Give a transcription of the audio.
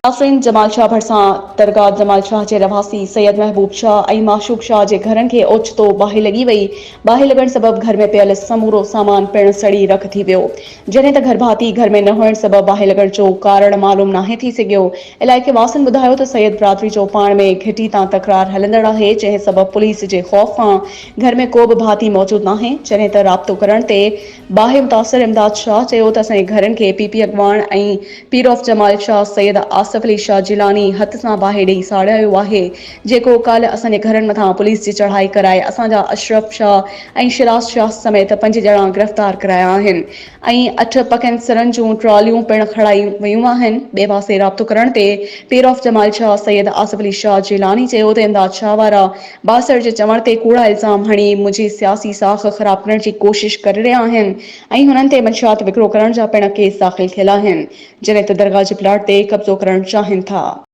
ناظرين جمال شاهه ڀرسان درگاهه جمال شاهه جي رهواسي سيد محبوب شاهه ۽ معشوق شاهه جي گهرن کي اوچتو باهه لڳي وئي، باهه لڳڻ سبب گهر ۾ پيل سمورو سامان پڻ سڙي رک ٿي ويو، جڏهن ته گهرڀاتي گهر ۾ نه هئڻ سبب باهه لڳڻ جو ڪارڻ معلوم ناهي ٿي سگهيو. علائقي واسين ٻڌايو ته سيد برادري جو پاڻ ۾ گهٽي تان تڪرار هلندڙ آهي، جنهن سبب پوليس جي خوف کان گهر ۾ ڪو به ڀاتي موجود ناهي، جڏهن ته رابطو ڪرڻ تي باهه متاثر امداد شاهه چيو ته اسان جي گهرن کي پي پي اڳواڻ ۽ پير آف جمال شاهه سيد آصف علي شاهه جيلاني هٿ سان باهه ڏئي ساڙايو آهي جيڪو ڪالهه اسان جي گهرن مٿان پوليس جي چڙهائي ڪرائي اسان جا اشرف شاهه ۽ شيراز شاهه سميت پنج ڄڻا گرفتار ڪرايا آهن ۽ اٺ پڪين سرن جون ٽراليون پڻ کڻايون ويون آهن ٻئي پاسي رابطو ڪرڻ تي پير آف جمال شاهه سيد آصف علي شاهه جيلاني چيو ته امداد شاهه وارا بااثر جي چوڻ تي ڪوڙا الزام هڻي منهنجي سياسي ساک خراب ڪرڻ جي ڪوشش ڪري رهيا آهن ۽ هنن تي منشيات وڪرو ڪرڻ جا پڻ ڪيس داخل ٿيل آهن جڏهن ته درگاهه جي پلاٽ تي قبضو ڪرڻ چاهين ٿا.